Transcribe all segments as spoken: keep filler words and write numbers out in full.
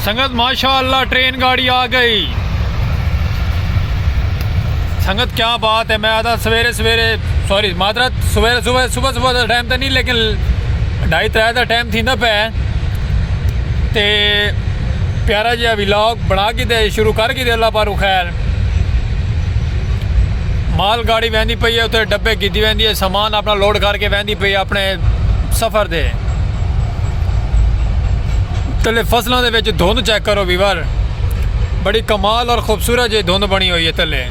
سنگت، ماشاء اللہ، ٹرین گاڑی آ گئی۔ سنگت، کیا بات ہے۔ میں آتا سویرے سویرے، سوری، معذرت، سویرے صبح صبح صبح کا ٹائم تو نہیں، لیکن ڈھائی ترے کا ٹائم تھی پہ۔ تے پیارا جہا ولاگ بنا کے دے شروع کر کے دے اللہ پارو خیر۔ مال گاڑی ویندی پئی ہے، اتھے ڈبے کیتی ویندی ہے، سامان اپنا لوڈ کر کے ویندی پئی ہے اپنے سفر دے۔ تلے فصلاں دے وچ دھند چیک کرو ویور، بڑی کمال اور خوبصورت جی دھند بنی ہوئی ہے تلے۔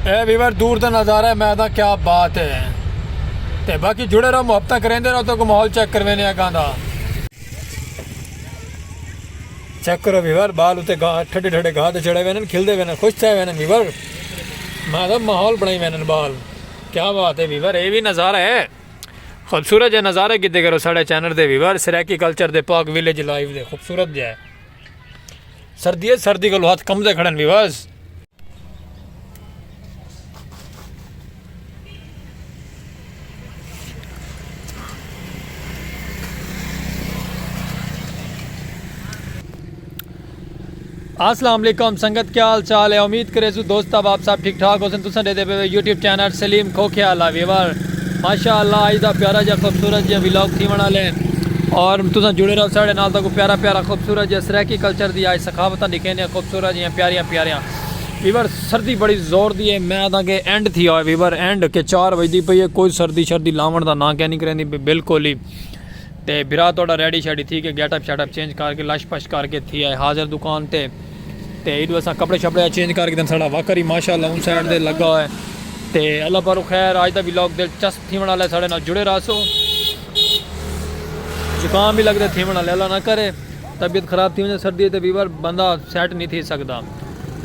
اے ویور، دور دا نظارہ ہے، میں دا کیا بات ہے۔ تے باقی جڑے رہو، محبتاں کریندے رہو، تو کو ماحول چیک کروینے اگاں دا۔ چیک کرو ویور، بال اتے گاہ، ٹھڈے ٹھڈے گاہ تے چڑھے ویندے، کھلدے ویندے، خوش تھے ویندے ویور۔ میں تو ماحول بنائی ویندے بال۔ کیا بات ہے ویور، اے بھی نظارہ ہے۔ خوبصورت جے نظارے کیتے کرو ساڈے چینل دے ویور، سرائیکی کلچر دے پاک ویلیج لائف دے۔ خوبصورت جے سردی ہے، سردی کولو ہتھ کمبدے کھڑن ویورز۔ السلام علیکم سنگت، کیا حال چال ہے؟ امید کریسوں دوست احباب سب ٹھیک ٹھاک ہوسن۔ تساں ݙیہدے پئے وے یوٹیوب چینل سلیم کھوکھے والا ویور۔ ماشاء اللہ، اڄ دا پیارا جیہا خوبصورت جیہا ولاگ تھیوݨ والا ہے، اور تساں جڑے رہو ساݙے نال، تہاکوں پیارا پیارا خوبصورت جیہا سرائیکی کلچر دی اڄ ثقافتاں ݙکھیندے ہیں، خوبصورت جیہاں پیاریاں پیاریاں۔ ویور، سردی بڑی زور دی ہے، میں تاں کہ اینڈ تھی آیا ویور، اینڈ کہ چار وڄدی پئی ہے، کوئی سردی شردی لاوݨ دا ناں کائنی کریندی پئی بالکل ہی۔ تے بھرا تہاݙا ریڈی شیڈی تھی کے، گیٹ اپ شیٹ اپ چینج کر کے، لش پش کر کے تھی آئے حاضر دکان تے۔ تے ایݙو اساں کپڑے شپڑے چینج کر کے، تے ساݙا واکر ہی ماشاءاللہ اوں سائیڈ تے لڳا ہویا ہے۔ تے اللہ پاروں خیر، اڄ دا ولاگ دلچسپ تھیوݨ والا ہے، ساݙے نال جڑے رہسو۔ زکام بھی لڳدے تھیوݨ والے، اللہ نہ کرے طبیعت خراب تھی ونڄے سردی تے ویور، بندہ سیٹ نہیں تھی سڳدا۔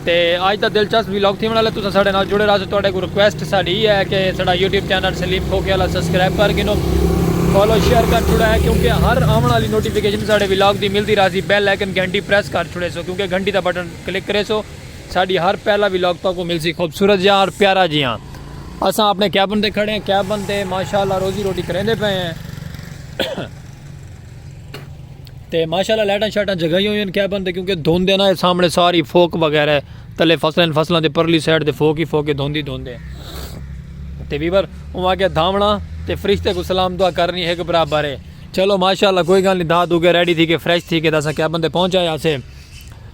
تے اڄ دا دلچسپ ولاگ تھیوݨ والا، تساں ساݙے نال جڑے رہسو۔ تہاݙے کوں ریکویسٹ ساݙی ایہ ہے کہ ساݙا یوٹیوب چینل سلیم کھوکھے والا سبسکرائب کر گھنو، فالو شیئر کر چھوڑا ہے، کیونکہ ہر آوݨ والی نوٹیفیکیشن ساݙے ولاگ دی ملدی رہسی۔ بیل آئیکن گھنٹی پریس کر چھوڑیسو، کیونکہ گھنٹی دا بٹن کلک کریسو، ساݙی ہر پہلا ولاگ تہاکوں ملسی خوبصورت جیہاں اور پیارا جیہاں۔ اساں اپݨے کیبن تے کھڑے ہیں، کیبن تے ماشاءاللہ روزی روٹی کریندے پئے ہیں۔ تے ماشاءاللہ لائٹاں شائٹاں جگائیاں ہوئیاں کیبن تے، کیونکہ دھند ہے نا، اے سامݨے ساری فوک وغیرہ ہے، تلے فصلیں، فصلاں دے پرلی سائیڈ تے فوک ہی فوک ہے، دھند ہی دھند ہے۔ تے ویور، اوں آکھیا دھاوݨا تے فرشتے کوں سلام دعا کرݨی ہک برابر ہے۔ چلو ماشاءاللہ، کوئی ڳالھ نہیں، دھا دھو کے ریڈی تھی کے فریش تھی کے تے اساں کیبن تے پہنچ آئے ہاسے۔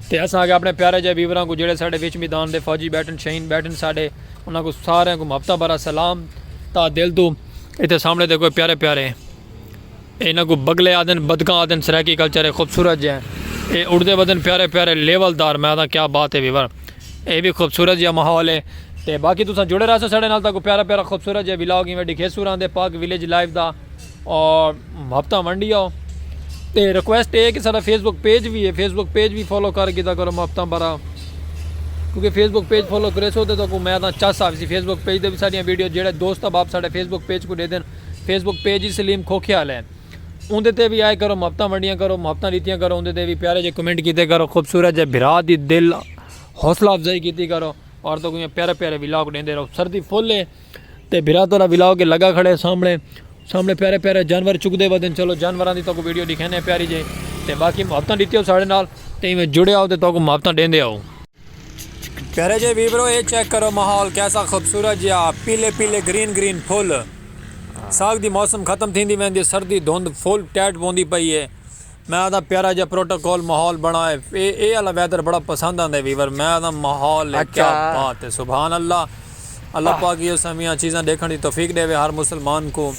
تے اساں آکھیا اپݨے پیارے جیہے ویوراں کوں، جیڑھے ساݙے وچ میدان دے فوجی ٻیٹھن، شہین ٻیٹھن ساݙے، انہاں کوں ساریاں کوں محبتاں بھرا سلام۔ تہہ دل توں اتھے سامݨے تے کوئی پیارے پیارے، انہاں کوں بگلے آہدن، بدکاں آہدن، سرائیکی کلچر ہے خوبصورت جیہا۔ اے اڑدے ودن پیارے پیارے لیول دار، میں آہداں کیا بات ہے ویور۔ اے بھی خوبصورت جیہا ماحول ہے۔ تے باقی تساں جڑے رہسو ساݙے نال، تہاکوں پیارا پیارا خوبصورت جیہا ولاگ ایویں ݙکھیسوں رہندے پاک ویلیج لائف دا۔ اور محبتاں ونڈی آؤ۔ تے ریکویسٹ اے ہے کہ ساݙا فیس بک پیج وی ہے، فیس بک پیج وی فالو کر گھدا کرو محبتاں بھرا، کیونکہ فیس بک پیج فالو کریسو تے تہاکوں میں تاں چس آویسی۔ فیس بک پیج تے وی ساݙیاں ویڈیو، جیڑھے دوست احباب ساݙے فیس بک پیج کوں ݙیہدن، فیس بک پیج ہی سلیم کھوکھے والا ہے، اوندے تے وی آئے کرو، محبتاں ونڈیاں کرو، محبتاں ݙتیاں کرو، اوندے تے وی پیارے جے کمنٹ کیتے کرو، خوبصورت جے بھرا دی دل حوصلہ افزائی کیتی کرو، اور تہاکوں ایویں پیارے پیارے ولاگ ݙیندے رہو۔ سردی فل ہے، تے بھرا تہاݙا ولاگ لڳا کھڑے سامݨے، سامݨے پیارے پیارے جانور چڳدے ودن۔ چلو جانوراں دی تہاکوں ویڈیو ݙکھیندے پیاری جے، تے باقی محبتاں ݙتیو ساݙے نال، تے ایویں جڑے آؤ تے تہاکوں محبتاں ݙیندے آؤ۔ پیارے جے ویورو، اے چیک کرو ماحول کیسا خوبصورت جیا، پیلے پیلے گرین گرین پھل۔ ساڳ دی موسم ختم تھیندی ویندی ہے، سردی دھند فل ٹائٹ پوندی پئی ہے۔ میں آہداں پیارا جیہا پروٹوکول ماحول بݨا ہے۔ اے، اے آلا ویدر بڑا پسند آندے ویور۔ میں آہداں ماحول ہے، کیا بات ہے، سبحان اللہ۔ اللہ پاک ایہو سمیاں چیزاں ݙیکھݨ دی توفیق ݙیوے ہر مسلمان کوں،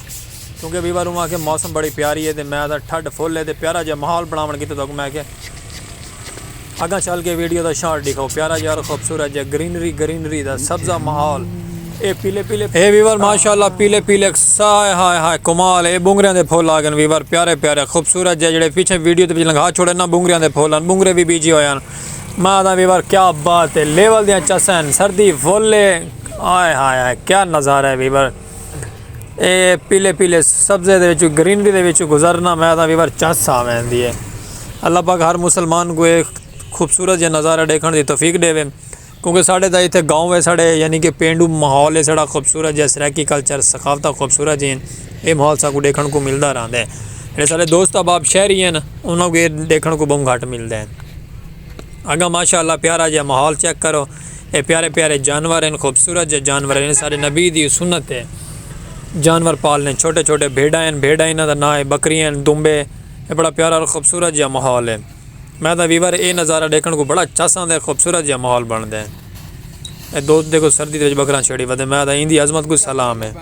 کیونکہ ویور اوں آکھے موسم بڑی پیاری ہے تے میں آہداں ٹھڈ فل ہے تے پیارا جیہا ماحول بݨاوݨ کیتے تہاکوں میں آکھے اڳاں چل کے ویڈیو دا شارٹ ݙکھاؤ۔ پیارا جیہا خوبصورت جیہا گرینری، گرینری دا سبزہ ماحول۔ اے پیلے پیلے، اے ویور ماشاءاللہ پیلے پیلے، ہائے ہائے ہائے کمال، اے بونگریاں دے پھل آ ڳن ویور، پیارے پیارے خوبصورت جیہے، جیڑھے پچھے ویڈیو دے وچ لنگھا چھوڑے نا، بونگریاں دے پھل ہن، بونگرے وی بیجے ہوئے ہن۔ میں آہداں ویور کیا بات ہے، لیول دیاں چساں ہن، سردی فل ہے۔ ہائے ہائے ہائے کیا نظارہ ہے ویور۔ اے پیلے پیلے سبزے دے وچوں، گرینری دے وچوں گزرنا، میں آہداں ویور چس آ ویندی ہے۔ اللہ پاک ہر مسلمان کوں اے خوبصورت جیہے نظارہ ݙیکھݨ دی توفیق ݙیوے، کیونکہ ساݙے تاں اتھے گاؤں ہے ساݙے، یعنی کہ پینڈو ماحول ہے ساݙا خوبصورت جیہا، سرائیکی کلچر، ثقافتاں خوبصورت جیہن، اے ماحول ساکوں ݙیکھݨ کوں ملدا رہندا ہے۔ جیڑھے سارے دوست احباب شہری ہیں، انہاں کو یہ ڈیکھن کو بہوں گھٹ ملدے ہیں۔ اگاں ماشاء اللہ پیارا جیہا ماحول چیک کرو، اے پیارے پیارے جانور ہیں، خوبصورت جیہے جانور ہیں۔ سارے نبی دی سنت ہے جانور پالنے، چھوٹے چھوٹے بھیڈاں ہیں، بھیڈاں انہاں دا ناں ہے، بکریاں ہیں، دمبے۔ اے بڑا پیارا اور خوبصورت جیہا ماحول ہے۔ میں تاں ویور اے نظارہ ڈیکھن کو بڑا چس آندے، خوبصورت جیہا ماحول بنڑدے۔ اے دوست دیکھو سردی دے وچ بکراں چھیڑی ودے، میں تاں ایندی عظمت کو سلام ہے۔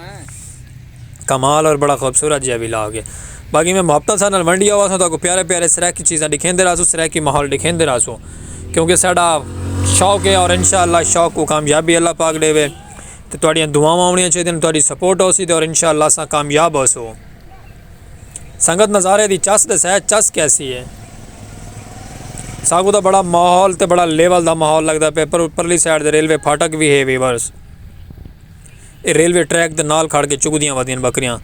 کمال اور بڑا خوبصورت جیہا ولاگ ہے۔ باقی میں محبتاں سارے نال ونڈیا ہوا سوں، تاکو پیارے پیارے سرائیکی چیزاں ڈکھیندے رہسوں، سرائیکی ماحول ڈکھیندے رہسوں، کیونکہ ساڈا شوق ہے اور انشاءاللہ شوق کو کامیابی اللہ پاک ڈیوے۔ تے تہاڈیاں دعاواں ہونیاں چاہیدیاں، تہاڈی سپورٹ ہوسی تے اور انشاءاللہ اساں کامیاب ہوسوں۔ سنگت نظارے دی چس ڈسے، چس کیسی ہے؟ ساکو تاں بڑا ماحول تے بڑا لیول دا ماحول لگدا پئے، پر پرلی سائیڈ دے ریلوے پھاٹک وی ہے ویورز۔ اے ریلوے ٹریک دے نال کھڑ کے چگدیاں ودیاں بکریاں،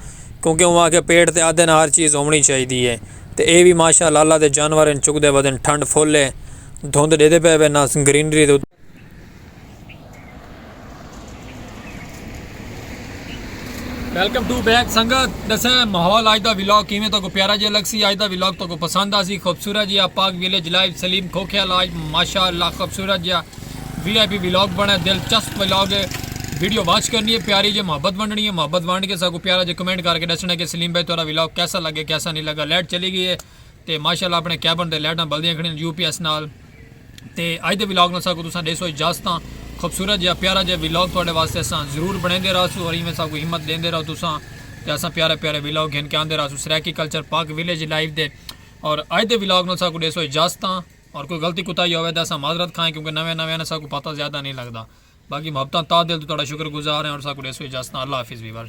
کیونکہ اوہاں آکھیا پیٹ تے آدھے نہ ہر چیز ہونڑی چاہیدی ہے۔ تے اے وی ماشاءاللہ اللہ دے جانور ہن، چگدے ودن، ٹھنڈ فل ہے، دھند ڈیدے پئے وے نہ گرینری دے۔ ویلکم ٹو بیک سنگت، ڈسے ماحول اج دا ولاگ کیویں تہاکوں پیارا جیہا لگسی، اج دا ولاگ تہاکوں پسند آسی، خوبصورت جیہا پاک ویلیج لائیو سلیم کھوکھیال اج ماشاءاللہ خوبصورت جیہا وی آئی پی ولاگ بنڑے، دلچسپ ولاگ ہے۔ ویڈیو واچ کرنی ہے، پیاری جے محبت ونڈنی ہے، محبت ونڈ کے ساکو پیارا جے کمنٹ کر کے ڈسنا ہے کہ سلیم بھائی تہاڈا ولاگ کیسا لگے، کیسا نہیں لگا۔ لائٹ چلی گئی ہے تے ماشاءاللہ اپنے کیبن تے لائٹاں بلدیاں کھڑیاں یو پی ایس نال۔ تے اج دے ولاگ نال ساکو تساں ڈیسو اجازتاں، خوبصورت جیہا پیارا جیہا ولاگ تہاڈے واسطے اساں ضرور بنڑیندے رہسوں اور ایویں ساکو ہمت ڈیندے رہو تساں، تے اساں پیارے پیارے ولاگ گھن کے آندے رہسوں سرائیکی کلچر پاک ویلیج لائیو دے۔ اور اج دے ولاگ نال ساکو ڈیسو اجازتاں۔ اور کوئی غلطی کوتاہی ہووے تاں اساں معذرت کھائیں، کیونکہ نویں نویں نے ساکوں پتہ زیادہ نہیں لگدا۔ باقی محبتاں تہہ دل توں تہاڈا شکر گزار ہیں اور ساکوں ڈیسو اجازتاں۔ اللہ حافظ ویور۔